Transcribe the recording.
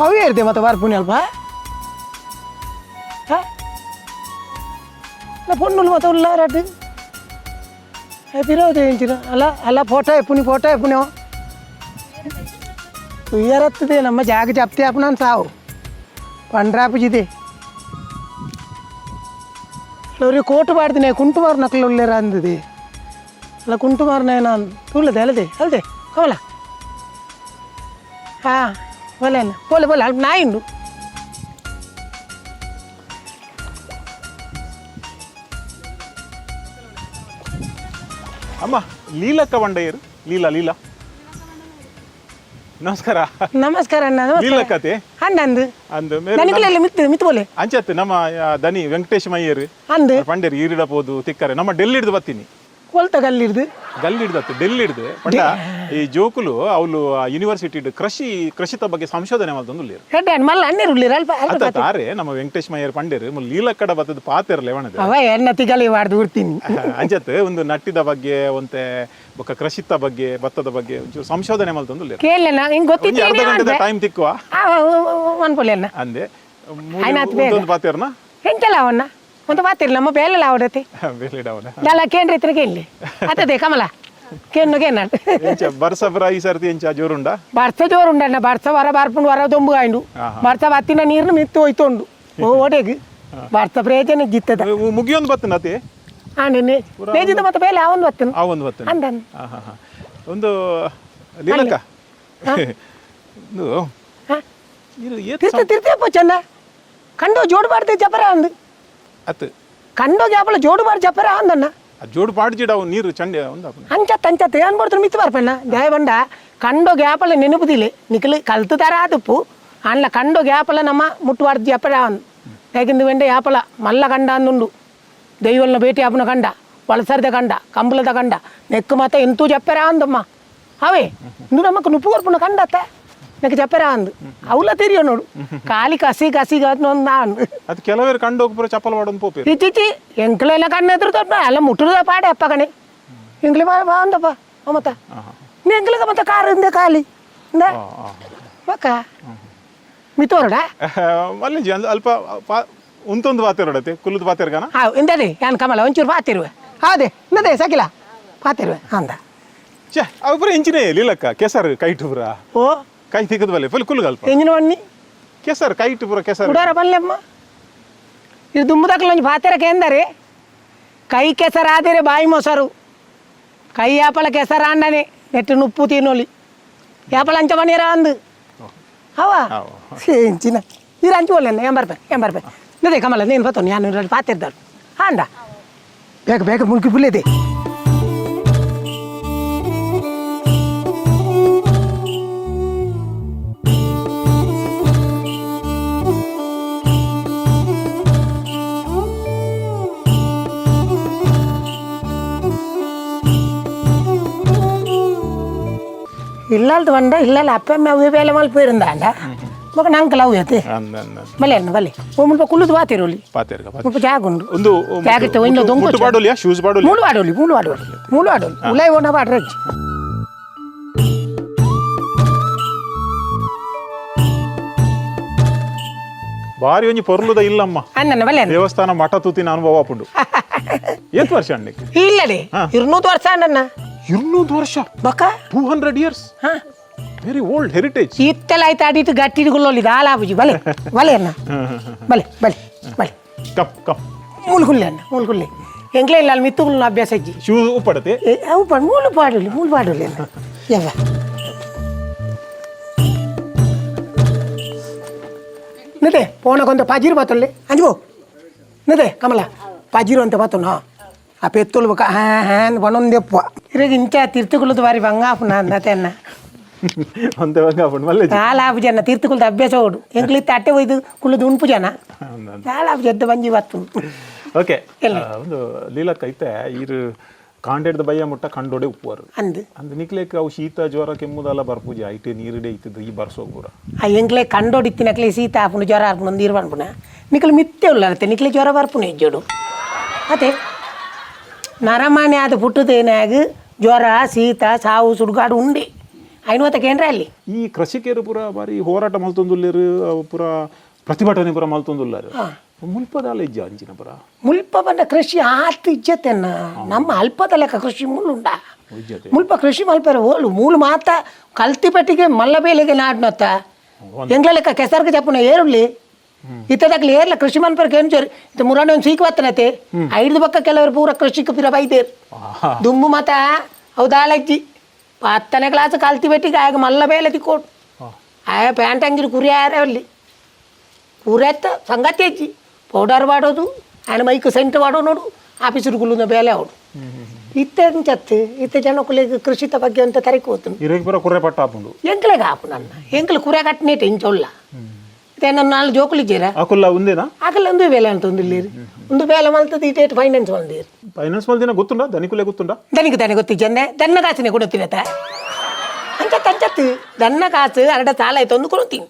ಅವು ಏರ್ದೆ ಮತ್ತೆ ಬರ್ಪುನಿ ಅಲ್ಪ ಹಾ ಅಲ್ಲ ಪೊಣ್ಣುಲು ಮತ್ತೆ ಉಲ್ಲಾರಟ್ ಪಿರೋದು ಎಂಚಿನ ಅಲ್ಲ ಅಲ್ಲ ಫೋಟೋ ಎಪ್ಪುನಿ ಫೋಟೋ ಎಪ್ಪುನಿ ತುಯ್ಯರತ್ತದೆ ನಮ್ಮ ಜಾಗ ಜಪ್ತಿ ಆಪುನ ಸಾವು ಪಂಡ್ರಾಪುಜಿದೆ ಅವ್ರಿಗೆ ಕೋಟು ಪಾಡ್ದಿನಿ ಕುಂಟುಮಾರ್ ನಕಲು ಉಲ್ಲೇರ ಅಂದದೆ ಅಲ್ಲ ಕುಂಟುಮಾರ್ನ ನಾನು ತೂಲದೆ ಅಲ್ಲದೆ ಅಲ್ಲದೆ ಕಮಲ ಹಾಂ ಒಲೆ ಪೋಲೆ ಪೋಲೆ ಅಲ್ಪ ನಾಯಿ ಉಂಡು. ಅಮ್ಮ ಲೀಲಕ್ಕ ಬಂಡೆಯರು ಲೀಲಾ ಲೀಲಾ ನಮಸ್ಕಾರ. ನಮಸ್ಕಾರ ಅಣ್ಣ, ನಮಸ್ಕಾರ. ಲೀಲಕ್ಕತೆ ಅಂದ ಅಂದು ಅಂದು ನನಗೆ ಮಿತ್ತು ಮಿತ್ತು ಬೋಲೆ. ಅಂಚತ್ತು ನಮ್ಮ ದನಿ ವೆಂಕಟೇಶ್ ಮಯ್ಯರು ಅಂದು ಪಂಡೇರು ಈರಿಡ ಪೋದು ತಿಕ್ಕರೆ ನಮ್ಮ ಡೆಲ್ಲಿ ಹಿಡ್ದು ಬತ್ತೀನಿ. ಕೊಲ್ತ ಗಲ್ಲಿರ್ದು. ಗಲ್ಲಿ ಹಿಡ್ದತ್ತು ಡೆಲ್ಲಿ ಹಿಡ್ದು ಪಂಡ ಈ ಜೋಕುಲು ಅವಳು ಯೂನಿವರ್ಸಿಟಿ ಕೃಷಿ ಕೃಷಿತ ಬಗ್ಗೆ ಸಂಶೋಧನೆ ಮಾಡ್ದೊಂದು ಉಲ್ಲೇರು. ಹೆಡ್ಡ ಮಲ್ಲ ಅಣ್ಣರು ಉಳ್ಳೀರು ಅಲ್ಪ ಅಲ್ಪ. ಅತ್ತ ತಾರೆ ನಮ್ಮ ವೆಂಕಟೇಶ್ ಮಯ್ಯರ್ ಪಂಡೇರು ಲೀಲಕ್ಕಡ ಬತ್ತದ ಪಾತೆರ್ಲೆ ಒಣದ. ಅವ ಎಣ್ಣ ತಿಗಲಿ ವಾಡ್ದು ಉಡ್ತೀನಿ. ಅಂಚತ್ ಒಂದು ನಟ್ಟಿದ ಬಗ್ಗೆ ಒಂತೆ ಬೊಕ್ಕ ಕೃಷಿತ ಬಗ್ಗೆ ಭತ್ತದ ಬಗ್ಗೆ ಒಂಚೂರು ಸಂಶೋಧನೆ ಮಲ್ತೊಂದು ಉಲ್ಲೇರು. ಕೇಳಲ್ಲ ಹಿಂಗೆ ಒಂಜಿ ಅರ್ಧ ಗೊತ್ತಿತ್ತು. ಗಂಟೆದ ಟೈಮ್ ತಿಕ್ಕುವ ಅನ್ಪೊಲೆ ಅಣ್ಣ. ಅಂದೆ. ಆಯ್ನಾತ್ ಬೇಗ. ಒಂದು ಪಾತೆರ್ನ. ಎಂಚಲ ಅವನ್ನ ಒಂದು ಬಾತಿರ್ಲ ನಮ್ಮ ಬೇಲೆಲ್ಲ ಅವಡತಿ. ಬೇಲಿಡವನ. ದಲ ಕೇಂದ್ರ ಇತ್ರ ಕೇಳಿ ಅತ್ತದೆ ಕಮಲ ಕೇನ್ನು ಕೇನಾಡ್. ಎಂಚ ಬರ್ಸಬ್ರ ಈ ಸರ್ತಿ ಎಂಚ ಜೋರುಂಡ? ಬರ್ಸ ಜೋರುಂಡಣ್ಣ, ಬರ್ಸ ವರ ಬರ್ಪುಂಡು ವರ ದೊಂಬು ಆಯ್ಡು. ಬರ್ಸ ಬತ್ತಿನ ನೀರ್ನ ಮಿತ್ತು ಹೋಯ್ತುಂಡು ಓಡೆಗ್ ಬರ್ಸ ಪ್ರಯೋಜನ ಜಿತ್ತದ. ಮುಗಿಯೊಂದು ಬತ್ತನ ಅತಿ. ಆಂಡ್ ನೇಜಿದ ಮತ್ತೆ ಬೇಲೆ ಅವನ್ ಬತ್ತನು. ಆ ಒಂದು ಬತ್ತನ. ಅಂದನ್. ಹಾ ಹಾ ಹಾ ಒಂದು ಲೀಲಕ್ಕ ಒಂದು ಹಾ. ಇದು ಏತ್ ತಿರ್ತ ತಿರ್ತಿಯಪ್ಪ ಚೆನ್ನ ಕಂಡೋ ಜೋಡು ಬಾರ್ದೆ ಜಪರ ಅಂದು. ಅತ್ತು. ಕಂಡೋ ಗ್ಯಾಪಲ ಜೋಡು ಬಾರ್ ಜಪರ ಅಂದಣ್ಣ. ಆ ಜೋಡು ಪಾಡ್ಜಿಡ ಅವು ನೀರು ಚಂಡೆ ಒಂದು ಆಪುಂಡು. ಅಂಚತ್ ಅಂಚತ್ ಏನ್ ಬಡ್ತಾರೆ ಮಿತ್ತು ಬರ್ಪಣ್ಣ ದಾಯ ಬಂಡ ಕಂಡೋ ಗ್ಯಾಪಲ ನೆನಪುದಿಲ್ಲ ನಿಖಲು ಕಲ್ತು ತರ ಆದುಪ್ಪು ಅಣ್ಣ ಕಂಡೋ ಗ್ಯಾಪಲ ನಮ್ಮ ಮುಟ್ಟುವಾರ್ದು ಜಪರ ಅಂದು ಯಾಕೆಂದು ವೆಂಡೆ ಯಾಪಲ ಮಲ್ಲ ಕಂಡ ಅಂದುಂಡು ದೈವಲ್ನ ಭೇಟಿ ಆಪುನ ಕಂಡ ವಲಸರ್ದ ಕಂಡ ಕಂಬಳದ ಕಂಡ ನೆಕ್ಕು ಮಾತ ಎಂತೂ ಜಪ್ಪರ ಅಂದಮ್ಮ ಅವೇ ಇಂದು ನಮಕ್ ನುಪ್ಪು ಕೊರ್ಪುನ ಕಂಡತ್ತ ನೆಕ್ ಜಪ್ಪರ ಅಂದು ಅವಲ ತೆರಿಯೋ ನೋಡು ಖಾಲಿ ಕಸಿ ಕಸಿ ನಾನು. ಅದು ಕೆಲವರು ಕಂಡು ಹೋಗಿ ಚಪ್ಪಲ್ ಮಾಡೋದು ಪೋಪೇರು. ಇತ್ತೀಚಿ ಎಂಕ್ಲೆಲ್ಲ ಕಣ್ಣು ಎದುರು ದೊಡ್ಡ ಅಲ್ಲ ಮುಟ್ಟುದ ಪಾಡೆ ಅಪ್ಪ ಕಣೆ ಎಂಕ್ಲೆ ಬಾ ಬಾ ಅಂದಪ್ಪ ಮತ್ತ ಎಂಕ್ಲೆಗ ಮತ್ತೆ ಕಾರ್ ಇಂದ ಖಾಲಿ ಇಂದ ಬಕ್ಕ ಮಿತೋರಡ. ಮಲ್ಲಿಜಿ ಅಂದ್ ಅಲ್ಪ ಉಂತೊಂದು ಪಾತೆರಡತೆ ಕುಲ್ಲುದು ಪಾತೆರ್ಗಾನ. ಹಾಂ ಇಂದದೆ ಯಾನ್ ಕಮಲ ಒಂಚೂರು ಪಾತಿರುವೆ ಹೌದೇ ಇಂದದೆ ಸಕಿಲ ಪಾತಿರುವೆ ಅಂದ. ಛೇ ಅವು ಪೂರ ಎಂಚಿನೇ ಲೀಲಕ್ಕ ಕೆಸರು ಕೈಟು ಪೂರ. ಓ. ಕೈ ತಿಕ್ಕದ ಬಲ್ಲೆ ಫುಲ್ ಕುಲ್ಲುಗಲ್ಪ. ಎಂಜಿನ ಬನ್ನಿ. ಕೆಸರು ಕೈಟು ಪೂರ ಕೆಸರು. ಉಡಾರ ಬಲ್ಲೆಮ್ಮ ಇದು ದುಂಬುದಕ್ಕಲ ಒಂಜಿ ಪಾತೆರ ಕೇಂದರೆ ಕೈ ಕೆಸರಾದರೆ ಬಾಯಿ ಮೊಸರು ಕೈ ಯಾಪಲ ಕೆಸರಾಂಡನೆ ನೆಟ್ಟು ನುಪ್ಪು ತಿನ್ನೋಲಿ ಯಾಪಲ ಅಂಚ ಬನ್ನಿರ ಅಂದು ಅವ. ಅವ. ಎಂಚಿನ ನೀರು ಅಂಚು ಒಲ್ಲೆ ಏನ್ ಬರ್ಪೆ ಏನ್ ಬರ್ಪೆ ನಿದೆ ಕಮಲ ನೀನು ಬತ್ತೋ ನಾನು ಎರಡು ಪಾತಿರ್ದಾಳು ಹಾಂಡ ಬೇಗ ಬೇಗ ಮುಳುಗಿ ಪುಲ್ಲಿದೆ. ಇಲ್ಲಲ್ದು ಬಂಡ ಇಲ್ಲಲ್ಲ ಅಪ್ಪ ಅಮ್ಮ ಅವೇ ಬೇಲೆ ಮಲ್ಪೇರಿಂದಾಂಡ ಮಗ ನಂಗೆ ಲವ್ ಐತೆ. ಅಂದ ಅಂದ. ಬಲೆ ಅಣ್ಣ ಬಲೆ ಓ ಮುಲ್ಪ ಕುಲ್ಲುದು ಬಾತಿರೋಲಿ. ಪಾತೆರ್ಗ. ಮುಲ್ಪ ಜಾಗ ಉಂಡು. ಒಂದು ಜಾಗ ಇನ್ನು ದೊಂಕು. ಮುಟ್ಟು ಪಾಡೋಲಿಯಾ ಶೂಸ್ ಪಾಡೋಲಿ. ಮೂಳು ಆಡೋಲಿ ಮೂಳು ಆಡೋಲಿ ಮೂಳು ಆಡೋಲಿ ಉಲಾಯ್ ಓಣ ಬಾಡ್ರಜ್ಜಿ. ಬಾರಿ ಒಂಜಿ ಪೊರ್ಲುದ ಇಲ್ಲಮ್ಮ. ಅಣ್ಣನ ಬಲೆ ಅಣ್ಣ. ದೇವಸ್ಥಾನ ಮಠ ತೂತಿನ ಅನುಭವ ಆಪುಂಡು. ಏತ್ ವರ್ಷ ಅಣ್ಣಕ್ಕೆ? ಇಲ್ಲಡೆ 200 ವರ್ಷ ಅಣ್ಣನ. 200 ವರ್ಷ? ಬೊಕ್ಕ. 200 ಇಯರ್ಸ್. ಹಾ. Very old heritage. ಇತ್ತೆಲ್ಲ ಆಯ್ತು ಅಡಿಟ್ಟು ಗಟ್ಟಿಡುಗೊಳ್ಳೋಲಿ ದಾಲಾಬುಜಿ ಬಲೆ ಬಲೆ ಅಣ್ಣ ಬಲೆ ಬಲೆ ಬಲೆ. Come come. ಮೂಲು ಅಣ್ಣ ಮೂಲು ಎಂಗ್ಲೇ ಇಲ್ಲ ಅಲ್ಲಿ ಮಿತ್ತುಗಳು ಅಭ್ಯಾಸ ಅಜ್ಜಿ. ಶೂ ಉಪ್ಪಡತೆ. ಏ, ಅವು ಪಾಡು ಮೂಲು ಪಾಡಲಿ ಮೂಲು ಪಾಡಲಿ ಅಣ್ಣ ಯವ್ವ ನಿದೆ ಪೋಣಕೊಂತ ಪಜಿರು ಬಾತೊಲ್ಲೆ ಅಂಜು ನಿದೆ ಕಮಲ ಪಜಿರು ಅಂತ ಬಾತೊನ್ನ ಆ ಪೆತ್ತೊಲು ಬೊಕ ಹಾ ಹಾ ಬಣ್ಣೊಂದೆಪ್ಪ ಇರಗ ಇಂಚ ತಿರ್ತುಕುಲದ ಬಾರಿ ಬಂಗಾಪುನ ಅಂದತೆ ಅಣ್ಣ. ಅಂತೆ ಬಂಗಾಪುಂಡು ಮಲ್ಲೆ. ದಾಲಾಪು ಜನ ತಿರ್ತುಕುಲದ ಅಭ್ಯಾಸ ಓಡು ಎಂಕ್ಲಿತ್ತ ಅಟ್ಟೆ ಒಯ್ದು ಕುಲ್ಲುದು ಉಂಪು ಜನ ದಾಲಾಪು ಜದ್ದ ಬಂಜಿ ಬತ್ತು. ಓಕೆ. ಎಲ್ಲ. ಒಂದು ಲೀಲಕ್ಕ ಐತೆ ಈರು ಕಾಂಡೆಡ್ದ ಬಯ್ಯ ಮುಟ್ಟ ಕಂಡೋಡೆ ಉಪ್ಪುವರು. ಅಂದು. ಅಂದ್ ನಿಕ್ಲೇಕ್ ಅವು ಶೀತ ಜ್ವರ ಕೆಮ್ಮುದೆಲ್ಲ ಬರ್ಪೂಜಿ ಐಟೆ ನೀರಿಡೆ ಇತ್ತಿದ್ದು ಈ ಬರ್ಸೋಗ್ಬೂರ. ಆ ಎಂಕ್ಲೆ ಕಂಡೋಡಿತ್ತಿನಕ್ಲೆ ಶೀತ ಆಪುಂಡು ಜ್ವರ ಆಪುಂಡು ನೀರು ಪನ್ಪುನ ನಿಕ್ಲು ಮಿತ್ತೆ ಉಳ್ಳಾರತ್ತೆ ನಿಕ್ಲೆ ಜ್ವರ ಬರ್ಪುನ ಇಜ್ಜೋಡು ಅದೇ ನರಮಾನೆ ಅದು ಪುಟ್ಟುದೇನಾಗ ಜ್ವರ ಶೀತ ಸಾವು ಸುಡುಗಾಡು ಉಂಡೆ. ಐನೂತ ಕೇಂದ್ರ ಅಲ್ಲಿ. ಈ ಕೃಷಿಕರು ಪೂರ ಬಾರಿ ಹೋರಾಟ ಮಲ್ತೊಂದುಲ್ಲೆರ್, ಅವು ಪೂರ ಪ್ರತಿಭಟನೆ ಪೂರ ಮಲ್ತೊಂದುಲ್ಲಾರು. ಮುಲ್ಪದಾಲ ಇಜ್ಜ ಅಂಚಿನ ಪೂರ? ಮುಲ್ಪ ಬಂದ ಕೃಷಿ ಆತ್ ಇಜ್ಜತೆನ್ನ. ನಮ್ಮ ಅಲ್ಪದ ಲೆಕ್ಕ ಕೃಷಿ ಮುಳ್ಳುಂಡ? ಇಜ್ಜತೆ. ಮುಲ್ಪ ಕೃಷಿ ಮಲ್ಪೆರೆ ಓಲು ಮೂಲು ಮಾತ ಕಲ್ತಿ ಪಟ್ಟಿಗೆ ಮಲ್ಲ ಬೇಲೆಗೆ ನಾಡ್ನೊತ್ತ. ಎಂಗ್ಲ ಲೆಕ್ಕ ಕೆಸರ್ಗೆ ಜಪ್ಪುನ ಏರುಳ್ಳಿ ಇತ್ತದಕ್ಲೆ ಏರ್ಲ ಕೃಷಿ ಮನ್ಪೆರೆ ಕೇಂಚೇರು. ಇತ್ತ ಮುರಾಣಿ ಒಂದು ಸೀಕ್ ಬತ್ತನತೆ ಐದು ಪಕ್ಕ ಕೆಲವರು ಪೂರ ಕೃಷಿಗೆ ಪಿರ ಬೈದೇರು. ದುಂಬು ಮತ ಅವು ದಾಲಜ್ಜಿ 10ನೇ ಕ್ಲಾಸ್ ಕಲ್ತಿ ಪೆಟ್ಟಿಗೆ ಆಗ ಮಲ್ಲ ಬೇಲೆ ತಿಕ್ಕೋಡು. ಆಯ ಪ್ಯಾಂಟ್ ಅಂಗಿರು ಕುರಿ ಆರೆ ಅಲ್ಲಿ ಕುರೆತ್ತ ಸಂಗತಿ ಅಜ್ಜಿ ಪೌಡರ್ ಮಾಡೋದು, ఆయన ಮೈಕ್ ಸೆಂಟ್ ಮಾಡೋ ನೋಡು, ಆಫೀಸರ್ ಗುಲ್ಲುನ ಬೇಲೆ ಅವಡು. ಇತ್ತೆ ಚತ್ತು ಇತ್ತೆ ಜನಕ್ಕುಲೆಗ್ ಕೃಷಿತ ಬಗ್ಗೆ ಅಂತ ತರಿಕ್ ಹೋತನು. ಇರೆಗ್ ಪೂರ ಕುರ್ರೆ ಪಟ್ಟ ಆಪುಂಡು. ಎಂಕ್ಲೆಗ್ ಆಪು ನನ್ನ ಎಂಕ್ಲೆ ಕುರೆ ಕಟ್ಟನೇಟೆ ಇಂಚೊಲ್ಲ. ಇತ್ತೆ ನನ್ನ ನಾಲ್ ಜೋಕುಲಿದ್ದೀರ. ಅಕುಲ್ಲ ಉಂದೇನಾ? ಆಕಲ್ಲ ಒಂದು ಬೇಲೆ ಅಂತ ಒಂದಿಲ್ಲೇರು, ಒಂದು ಬೇಲೆ ಮಲ್ತದ ಇಟೇಟ್ ಫೈನಾನ್ಸ್ ಬಂದೀರು. ಫೈನಾನ್ಸ್ ಮಲ್ದಿನ ಗೊತ್ತುಂಡ? ದನಿಕುಲೆ ಗೊತ್ತುಂಡ? ದನಿಗೆ ದನಿ ಗೊತ್ತಿಜ್ಜಂದೆ, ದನ್ನ ಕಾಸಿനെ ಕೊಡುತ್ತೀನತ ಅಂಚತ್ತು ಅಂಚತ್ತು ದನ್ನ ಕಾಸು ಅರಡ ಸಾಲ ಆಯ್ತು ಒಂದು ಕೊಡ್ತೀನಿ.